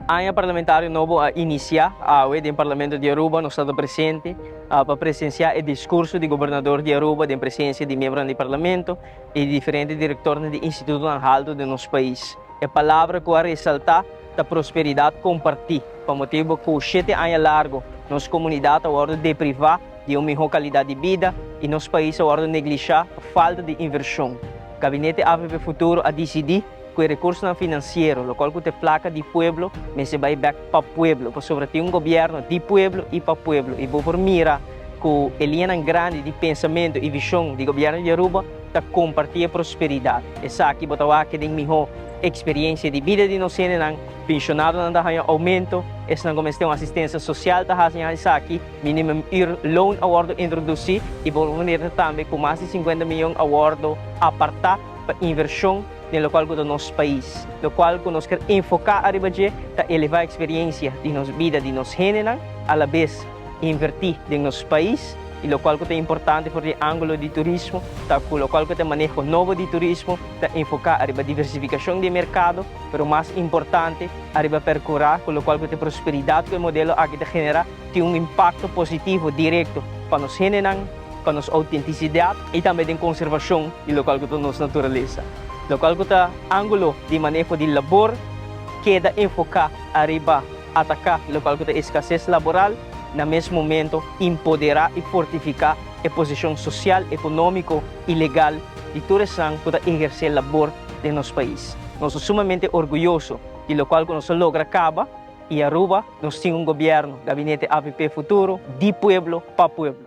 Aña parlamentario nobo a inicia awe den Parlamento di Aruba. Nos ta presente pa presencia e discurso di gobernador di Aruba den presencia di miembronan di Parlamento y diferente directornan di institutonan halto den nos pais. E palabra cu a resalta ta prosperidad comparti, pa motibo cu 7 aña largo nos comunidad a wordo depriva di un miho calidad di bida y nos pais a wordo neglisha pa falta di inversion. Gabinete AVP Futuro a dicidi cu e recurso financiero, locual cu ta placa di pueblo, mester bay back pa pueblo, pasobra tin un gobierno di pueblo y pa pueblo. Y bo por mira cu e liña grandi di pensamento y vision di gobierno di Aruba ta comparti prosperidad. Esaki bo ta wak den miho experiencia di bida di nos hendenan, pensionadonan ta haya aumento, esnan cu mester un asistencia social ta haya esaki, minimum uurloon a wordo introduci y por manera tambe cu mas di 50 miyon a wordo aparta pa inversion den locual cu nos pais, locual cu nos kier enfoca ariba dje ta eleva experiencia di nos bida di nos hendenan, a la vez inverti den nos pais y locual cu ta importante for di angulo di turismo, ta cu locual cu ta maneho nobo di turismo, ta enfoca ariba diversificacion di mercado, pero mas importante, ariba percura cu locual cu ta prosperidad cu e modelo aki ta genera, tin un impacto positivo directo pa nos hendenan, pa nos autenticidad y tambe den conservacion di locual cu ta nos naturalesa. Locual cu ta angulo di maneho di labor, keda enfoca ariba ataca locual cu ta escasez laboral, na mes momento empodera y fortifica e posicion social, economico y legal di tur esnan cu ta eherce labor den nos pais. Nos ta sumamente orguyoso di locual cu nos a logra caba y Aruba nos tin un gobierno, Gabinete AVP Futuro, di pueblo pa pueblo.